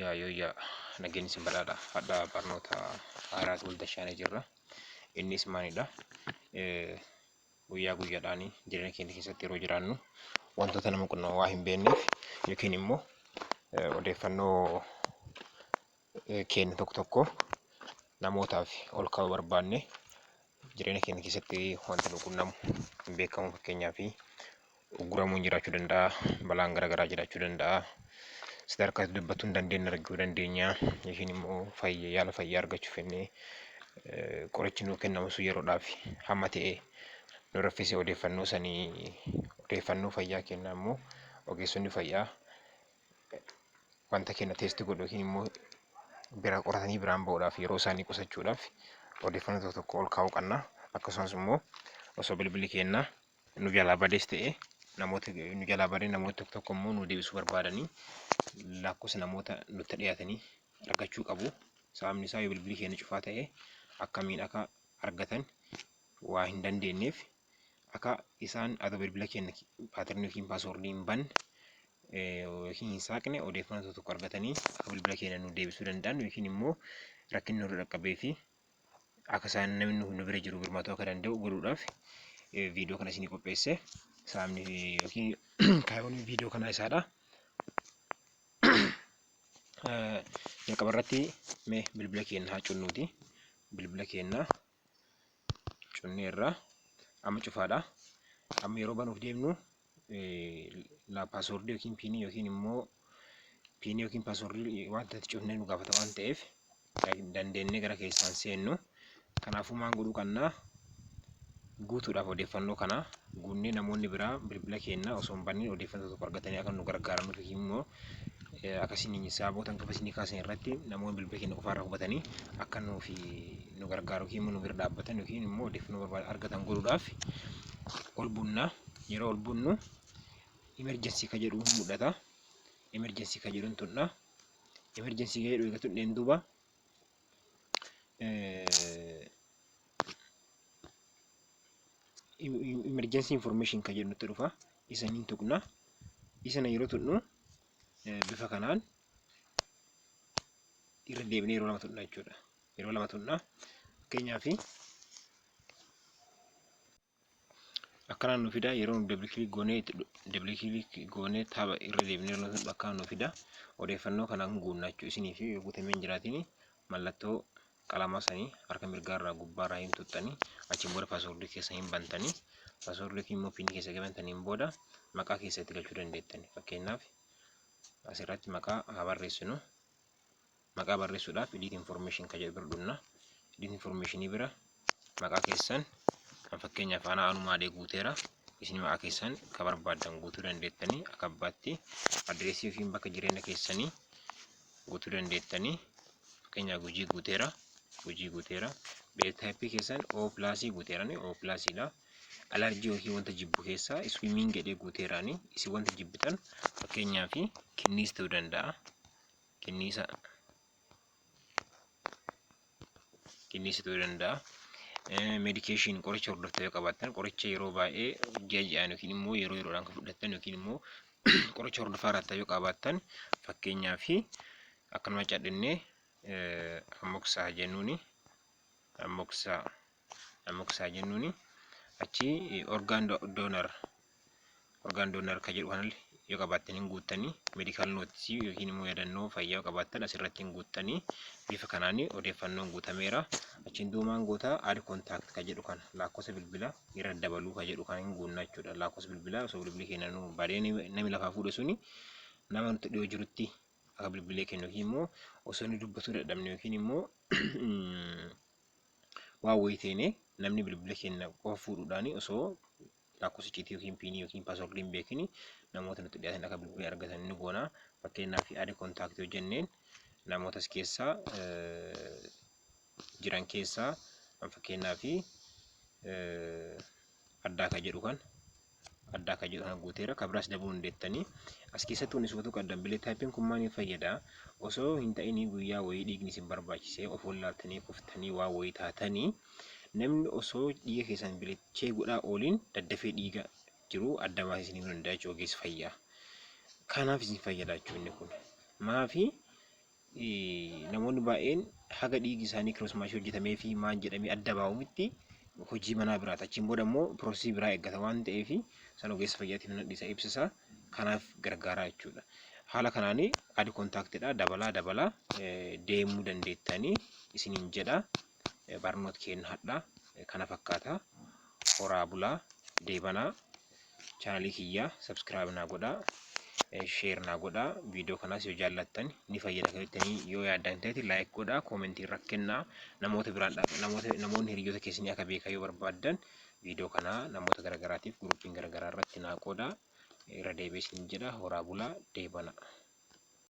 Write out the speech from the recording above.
Yooyyaa yooyyaa, nageenyi isin badhaadha. Hadha barnoota haaraas wal dashaanee jirra. Innis maalidha? Guyyaa guyyaadhaan jireenya keenya keessatti yeroo jiraannu wantoota nama qunnamu waa hin beekneef yookiin immoo odeeffannoo keenya tokko tokko namootaaf ol kaa'uu barbaanne, jireenya keenya keessatti wanta nu qunnamu hin beekamu. Fakkeenyaaf, ugguramuun jiraachuu danda'a, balaan garaagaraa jiraachuu danda'a, sadarkaa itti dubbatuu hin dandeenye argachuu dandeenya, yookiin immoo fayya yaala fayyaa argachuuf jennee qorichi nuu kennamu sun yeroodhaaf hamma ta'e nu raffisee, odeeffannoo sanii, odeeffannoo fayyaa kennaa immoo ogeessonni fayyaa wanta keenya test godhu yookiin immoo bira qoratanii biraan ba'uudhaaf, yeroo isaanii qusachuudhaaf odeeffannoo tokko tokko ol kaa'uu qabna. Akkasumas immoo osoo bilbilli keenya nu jalaa badees ta'e, namoota nu jalaa badee, namoota tokko tokko immoo nu deebisuu barbaadanii lakkoofsa namoota nutti dhiyaatanii argachuu qabu. Sababni isaa, yoo bilbilli keenya cufaa ta'e akkamiin akka argatan waa hin dandeenyeef, akka isaan adoo bilbila keenya pattern yookiin password hin banne yookiin hin saaqne odeeffannoo tokko tokko argatanii akka bilbila keenya nu deebisuu danda'an, yookiin immoo rakkinni nurra dhaqqabee fi akka isaan namni nu bira jiru birmatuu akka danda'u godhuudhaaf viidiyoo kana isinii qopheesse. Sababni yookiin kaayyoon viidiyoo kanaa isaadha. Jalqaba irratti mee bilbila keenya haa cunnuuti. Bilbila keenya cunneerra, amma cufaadha. Amma yeroo banuuf deemnu password yookiin PIN yookiin immoo PIN yookiin password wanta itti cufnee nu gaafata waan ta'eef dandeenyee gara keessaan seennu. Kanaafuu maal godhuu qabna? Guutuudhaaf odeeffannoo kana guunnee namoonni biraa bilbila keenya osoo hin bannin odeeffannoo tokko argatanii akka nu gargaaran yookiin immoo akkasiin sababoota hangafa isinii kaasan irratti namoonni bilbila keenya qofaarraa hubatanii akka nuuf nu gargaaru yookiin immoo nu bira dhaabbatan yookiin immoo odeeffannoo barbaadan argatan godhuudhaaf ol bunna. Yeroo ol bunnu emergency ka jedhu mul'ata. Emergency ka jedhuun tunna. Emergency ka jedhu eega tunneen duuba emergency information ka jedhu nutti dhufa. Isa ni tuqna. Isa yeroo tuqnu bifa kanaan irra deebinee yeroo lama tuqna jechuudha. Yeroo lama tuqna. Fakkeenyaaf, akkanaan nu fida. Yeroo nu double click goonee, double click goonee taaba irra deebinee yeroo tuqnu akkanaan nu fida. Odeeffannoo kanaan guunna jechuu isinii fi yoo guutamee hin jiraatin mallattoo qalamaa sanii harka mirgaarraa gubbaarraa hin tuqxanii, achiin booda password keessa hin bantanii, password yookiin immoo PIN keessa bantaniin booda maqaa keessa itti galchuu dandeettani. Fakkeenyaaf, asirratti maqaa haa barreessinu. Maqaa barreessuudhaaf edit information ka jedhu bira dhunna. Edit information bira maqaa keessan kan, fakkeenyaaf, ana anumaadhee guuteera. Isin maqaa keessan ka barbaaddan guutuu dandeettanii. Akka abbaatti address yookiin bakka jireenya keessanii guutuu dandeettanii. Fakkeenyaaf, Gujii guuteera. Gujii guuteera. Blood type keessan O plus guuteerani, O plusiidha. Allergy yookiin wanta jibbu keessaa swimming jedhee guuteeraani. Isin wanta jibbitan, fakkeenyaaf, kinniis ta'uu danda'a. Kinniisa, kinniisa ta'uu danda'a. Medication, qoricha hordoftan yoo qabaattan, qoricha yeroo baay'ee ji'a ji'aan yookiin immoo yeroo yeroodhaan kan fudhattan yookiin immoo qoricha hordofaa irratti yoo qabaattan, fakkeenyaaf, akkanuma cadhinnee amoxaa jennuuni, amoxaa, amoxaa jennuuni. Achi organ donor, organ donor ka jedhu kanallee yoo qabaattan hin guuttanii. Medical notes yookiin immoo yaadannoo fayyaa yoo qabaattan asirratti hin guuttanii. Bifa kanaan odeeffannoon guutameera. Achiin duumaan goota add contact ka jedhu kana, lakkoofsa bilbilaa irra dabaluu ka jedhu kana hin guunna jechuudha. Lakkoofsa bilbilaa osoo bilbilli keenya nu badee namni lafaa fuudhe suni nama nutti dhiyoo jirutti akka bilbilee kennu, yookiin immoo osoo inni dubbatuu dadhabne yookiin immoo waan wayii teene namni bilbila keenya qofa fuudhuudhaan osoo lakkoofsa icciitii yookiin PIN yookiin password hin beekin namoota nutti dhiyaatan akka bilbila argatan ni goona. Fakkeenyaaf, add contact yoo jenneen namoota as keessaa jiran keessaa, fakkeenyaaf, addaa ka jedhu kan, addaa ka jedhu kana guuteera. Kan biraas dabaluu dandeettanii. As keessatti wanni suutu qabdan, blood typeiin kun maaliif fayyada? Osoo hin ta'in guyyaa wayii dhiigni isin barbaachisee of wallaaltanii kuftanii waa wayii taatanii, namni osoo dhiiga keessan bilechee godhaa ooliin daddafee dhiiga jiru adda baasee isin himuu danda'a jechuudha, ogeessi fayyaa. Kanaaf isin fayyada jechuudha inni kun. Maafi Namoonni baay'een haga dhiigi isaanii cross-match hojjetamee fi maal jedhamee adda baa'utti hojii manaa biraati. Achiin booda immoo process biraa eeggata waan ta'eef, san ogeessa fayyaatiif nan dhiisa ibsisa. Kanaaf gargaaraa jechuudha. Haala kanaan add contactidha dabalaa dabalaa deemuu dandeettanii isiniin jedha. Barnoota keenya hadha kana fakkaata. Horaa bulaa, deebanaa. Channelii kiyyaa subscribe naa godhaa. Share naa godhaa. Viidiyoo kanaas yoo jaallattan, ni fayyada kan jettanii yoo yaaddan ta'e, like godhaa, commentii irra kennaa. Namoota biraan, namoota namoonni hiriyoota keessanii akka beekan yoo barbaaddan, viidiyoo kanaa namoota garagaraatiif groupiin garagaraa irratti naa qoodaa. Irra deebi'ee isin jedha, horaa bulaa, deebana.